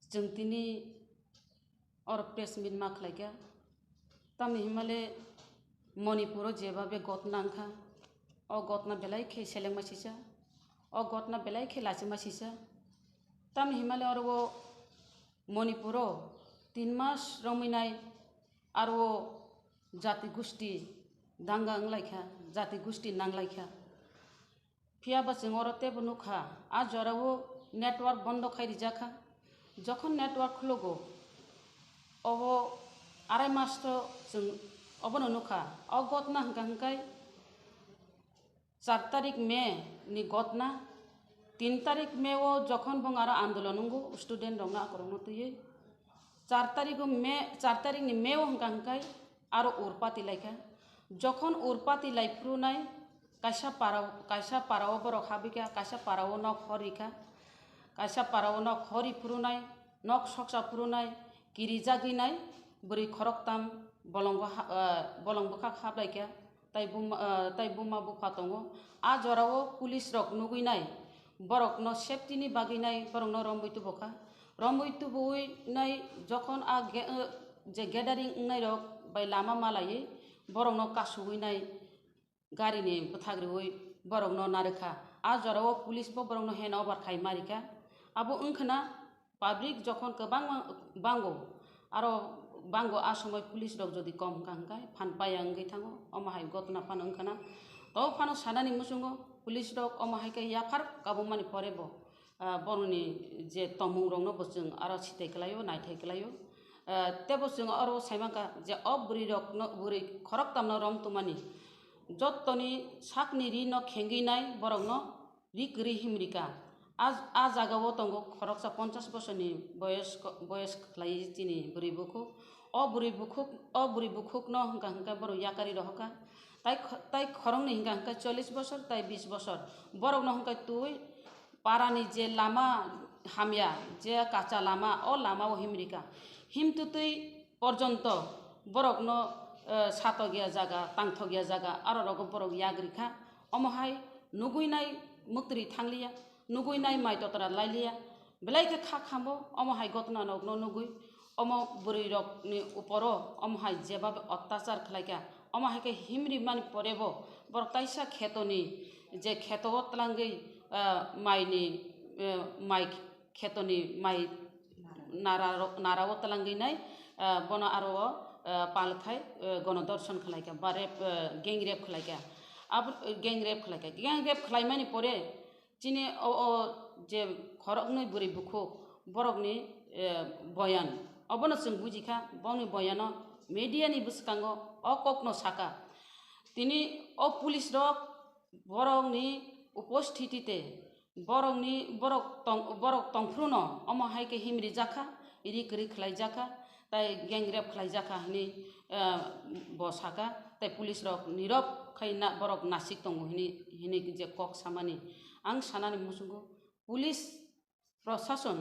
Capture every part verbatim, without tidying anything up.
Chwng tini oro press meet ma khlaikha. Tamni himale Manipuro jebabe gotna wngkha, o gotna belai khe selengma sisa, o gotna belai khe lachima sisa. Tamni himale oro o Manipuro tin mas romwi nai aro o jati gusti danga wnglaikha, jati gusti nanglaikha. Phiya ba chwng oro teibo nukha, a jorao network bondo khai rijakha. Jokhon network khulugo, obo arai mas to chwng obono nukha. O gotna hwnkha hwnkhe char tarik May ni gotna. Tin tarik May o jokhon bong aro andolon wngo student rokno akorokno twiwi, char tarik o May, char tarik ni May o hwnkha hwnkhe aro urpati laikha. Jokhon urpati lai phuru nai, kaisa para, kaisa para o borok habwi kha, kaisa para o nok hor rikha, kaisa para o nok hor ri phuru nai, nok soksa phuru nai, kirijagwi nai, bwrwi khoroktam bolongo ha-, ah, bolong bwkhak hablai kha, tai buma, ah, tai buma bupha tongo. A jorao police rok nugwi nai, borokno safety ni bagwi nai, borokno romwi tubu kha. Romwi tubuwi nai jokhon a ge-, ah, je gathering wngnai rok bai lama malaiwi borokno kasugwi nai, gari ni bwthak riwi borokno narwkha. A jorao police bo borokno hand over khai marikha. Abo wngkhana public jokhon kwbangma bango, aro bango a somoi police rok jodi kom wngkha hwnkhe phan paya wngwi thango, omo hai gotna phano wngkhana. To phano sanani muchungo police rok omo hai khe yaphar kabumani pore bo, ah, borokni je tongmung rokno bo chwng aro sitai kwlaio, naithai kwlaio. Ah, tebo chwng oro saimankha je o bwrwi rokno, bwrwi khoroktamno rom tongmani jottoni sakni rino khengwi nai borokno ri kwrwi himrika. A, a jagao tongo khoroksa ponchash bosorni boyos, boyos khlai chini bwrwi bukhuk. O bwrwi bukhuk, o bwrwi bukhukno hwnkha hwnkhe borok yakarwi rohorkha. Tai kho-, tai khoroknwi hwnkha hwnkhe chollish bosor, tai bish bosor. Borokno hwnkhe twi parani je lama hamya, je kacha lama, o lamao himrika. Himtwtwi porjonto borokno, eh, satokya jaga, tangthokya jaga, aro rogo borok yagrikha. Omo hai nugwi nai mwktwrwi thangliya, nugwi nai mai totra lailiya. Belai khe kha khambo omo hai gotna rokno nugwi, omo bwrwi rokni uporo omo hai jeba ottachar khlaikha, omo hai khe himri mani porebo borok taisa khetoni je kheto o twlangwi, ah, maini, eh, mai khetoni mai nara ro-, nara o twlangwi nai, ah, bono aro o, ah, pal khai, eh, gono dorson khlaikha ba rape, eh, gang rape khlaikha. Abo gang rape khlaikha, gang rape khlaimani pore chini o, o je khoroknwi bwrwi bukhuk borokni, eh, boyan, obono chwng bujikha, bongni boyano media ni bwskango o kokno saka. Tini o police rok borokni uposthiti te borokni, borok tong, borok tongphruno omo hai khe himri jakha, ri kwrwi khlai jakha, tai gang rape khlai jakha hwnwi, eh, bo saka, tai police rok nirok khai na, borok nasik tongo hwnwi, hwnwi je kok samani. Ang sanani muchungo police prosason,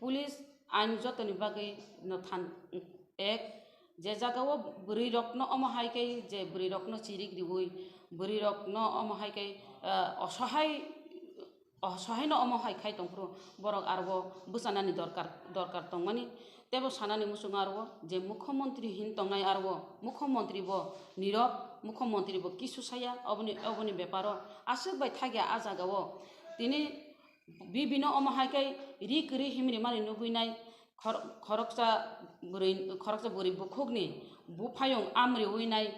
police ain jotoni bagwi no than ek, je jagao bwrwi rokno omo hai khe je bwrwi rokno chirik riwi, bwrwi rokno omo hai khe, eh, osohai, osohaino omo hai khai tongphuru borok aro bwchanani dorkar, dorkar tongmani. Tebo sanani muchungo aro je mukhyamantri hin tongnai aro mukhyamantri bo nirok, mukhyamantri bo kisu saya oboni, oboni beparo aswk bai thakya a jagao tini bibino omo hai khe ri kwrwi himri mani nugwi nai khor-, khoroksa bwrwi, khoroksa bwrwi bukhukni buphayung amriwi nai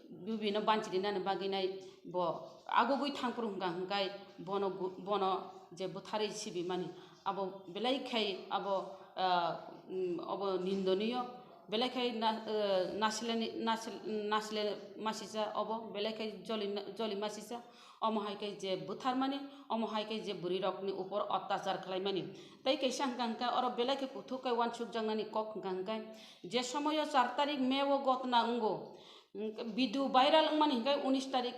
bibino banchirinani bagwi nai bo agugwi thangphuru hwnkha hwnkhe bono gu-, bono je bwtharwi sibimani abo belai khai abo, ah, mm, abo nindoniyo. Belai khai na, eh, nasilani, nasil-, nasile masisa obo, belai khai joli, joli masisa, omo hai khe je butharmani, omo hai khe je bwrwi rokni upor ottachar khlaimani. Tei kaisa hwnkha hwnkha oro belai khe kuthuk khe uansukjaknani kok hwnkha hwnkhe je somoyo char tarik May o gotna wngo, mm, video viral wngmani hwnkhe unis tarik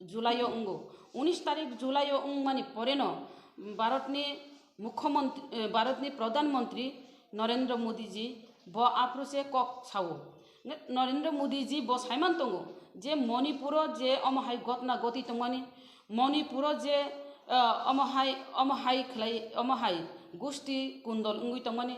July o wngo. Unis tarik July o wngmani poreno Bharatni Mukhyamantri, eh, Bharatni Pradhan Mantri Narendra Modi ji bo aphuru se kok sao. Nge-, Narendra Modi ji bo saiman tongo je Manipuro je omo hai gotna goti tongmani, Manipuro je, eh, omo hai, omo hai khlai, omo hai gusti kundol wngwi tongmani,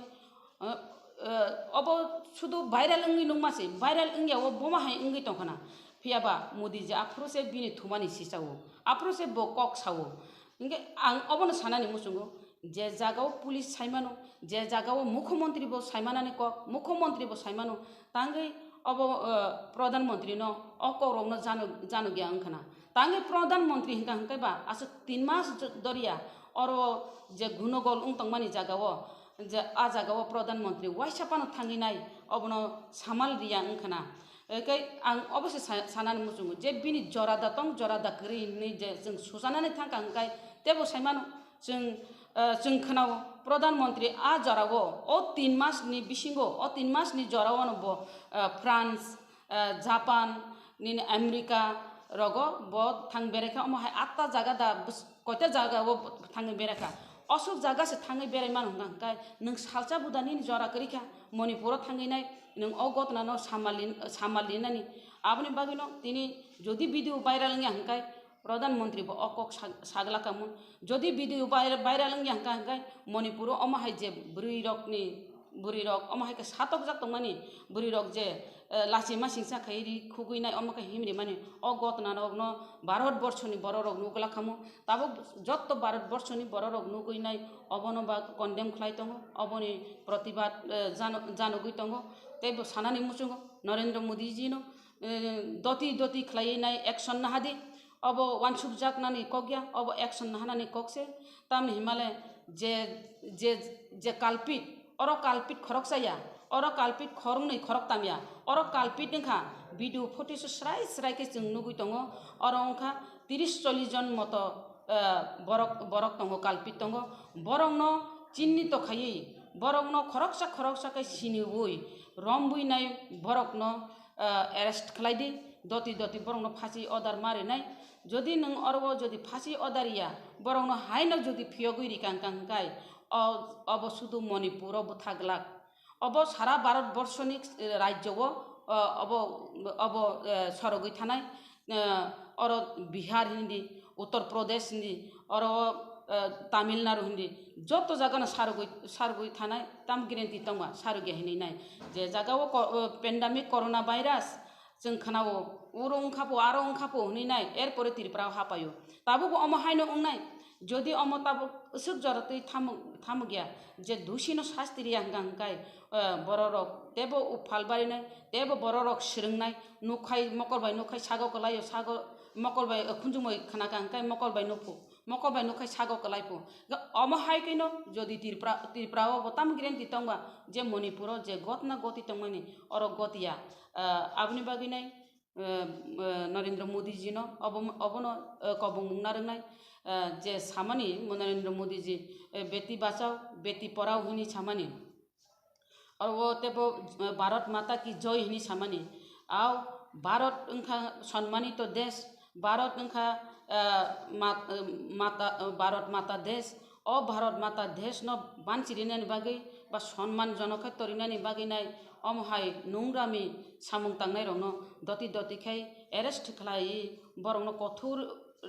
eh, eh, obo sudu viral wngwi nukma se, viral wngya o boma hai wngwi tongkhana. Phiyaba Modi je aphuru se bini thumani sisao, aphuru se bo kok sao. Hinkhe ang obono sanani muchungo, je jagao police saimano, je jagao mukhyamantri bo saimanani kok, mukhyamantri bo saimano, tangwi obo, eh, pradhan mantri no o kokrokno jano-, janogya wngkhana. Tangwi pradhan mantri hinkha hinkhe ba aswk tin mas jo-, doriya oro je gunogol wng tongmani jagao, je a jagao pradhan mantri waisa phano thangwi nai obono samal riya wngkhana. Ekai ang obo se sa-, sanani muchungo je bini jora da tong, jora da kwrwi hinwi je chwng suchanani thangkha hinkhe teibo saimano chwng, eh, chwng khwnao pradhan mantri a jorao o tin mas ni bisingo, o tin mas ni jorao no bo, eh, France, eh, Japan, nini America rogo bo thang berai kha, omo hai atta jaga da bus-, koita jaga o thangwi berai kha. Osuk jaga se thangwi berai mano hwnka hwnkhe nwng salsa buda nini jora kwrwi kha, Manipur o thangwi nai nwng o gotna no samal lin-, samal linani. Aboni bagwi no tini jodi video viral wngya hwnkhe pradhan mantri bo o kok sa-, sagla kamu. Jodi video viral, viral wngya hwnkha hwnkhe Manipur o omo hai je bwrwi rokni bwrwi rok omo hai khe satokjak tongmani, bwrwi rok je, eh, lachi masingsa khai ri khugwi nai omo khe himri mani o gotna rok no Bharat borso ni borok rok nugla khamu. Tabuk jotto Bharat borso ni borok rok nugwi nai obono ba condemn khlai tongo, oboni protibad, eh, jano-, janogwi tongo. Tei bo sanani muchungo Narendra Modi ji no, eh, doti doti khlaiwi nai action nahadi. Obo wansukjaknani kok ya, obo action nahanani kok se. Tamni himale je, je, je culprit, oro culprit khoroksa ya, oro culprit khoroknwi khoroktam ya, oro culprit wngkha video footage srai srai khe chwng nugwi tongo, oro wngkha tiris chollish jon moto, eh, borok, borok tongo, culprit tongo, borokno chinni to khaiwi, borokno khoroksa khoroksa khe siniwi, rombwi nai borokno, eh, arrest khlai di, doti doti borokno phasi order ma rinai. Jodi nwng oro o jodi phasi order ya, borokno haino jodi phiyogwi rikang kang kai, o-, obo sudu Manipur o bwtha glak. Obo sara Bharat borso ni, eh, rajyo o, eh, obo, obo, eh, sorogwi thanai, eh, oro Bihar hindi, Uttar Pradesh hindi, oro, eh, Tamil Nadu hindi, joto jaga no sarogwi, sarogwi thanai, tam guarantee tongma, sarogya hinwi nai. Je jaga o ko-, eh, pandemic corona virus, chwng khwnao, uro wngkha pho, aro wngkha pho hwnwi nai, erpore Tripura o hapaio. Tabuk bo omo haino wngnai, jodi omo tabuk swk jora twi thamuk, thamuk ya, je dusi no sasti riya hwnka hwnkai, eh, bororok tebo uphal barinai, tebo bororok swrwngnai, nukhai mokol bai nukhai sago kwlaio, sago mokol bai, eh, khunjumoi khwnaka hwnkai mokol bai nuphu, mokol bai nukhai sago kwlai pho. Ga-, omo hai khe no jodi Tripura, Tripura o bo tamo guarantee tongba je Manipur o je gotna goti tongmani oro gotiya, eh, aboni bagwi nai, eh, eh, Narendra Modi ji no obo, obono, eh, kobong mung narwknai, eh, je samani mo Narendra Modi ji, eh, beti bachao, beti porao hwnwi samani. Oro o tebo, eh, Bharat Mata ki Joy hwnwi samani. Ao Bharat wngkha sonmanito desh, Bharat wngkha, eh, mat-, eh, mata, eh, Bharat Mata desh. O Bharat Mata desh no banchirinani bagwi ba sonman jonok khe torinani bagwi nai omo hai nungrami samung tangnai rokno doti doti khai arrest khlai borokno kothor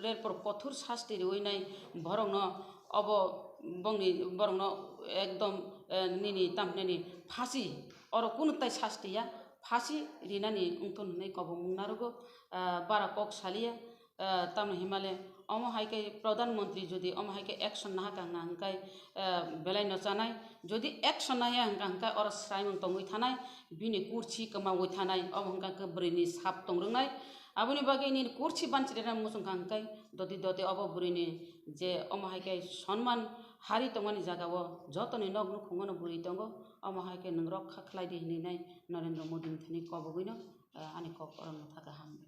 rerpor kothor sasti riwi nai borokno obo bongni borokno ekdom, eh, nini tamhinani phasi oro kunu tai sasti ya phasi rinani wngthun hwnwi kobong mung narwgo, ah, bara kok saliya. Ah, tamni himale omo hai khe pradhan mantri jodi omo hai khe action naha kang na hwnkhai, ah, belai no chanai. Jodi action naya hwnka hwnkhai oro sraimung tongwi thanai, bini kursi kwmawi thanai, omo hwnka khe bwrwini sap tong rwngnai. Aboni bagwi nini kursi banchirena muchungkha hwnkhai doti doti obo bwrwini je omo hai khe sonman hari tongmani jagao jotoni nok nukhungo no bwrwi tongo, omo hai khe nwng rokha khlai di hwnwi nai Narendra Modi ni thani kobogwi no, ah, ani kok oro no thaka ham.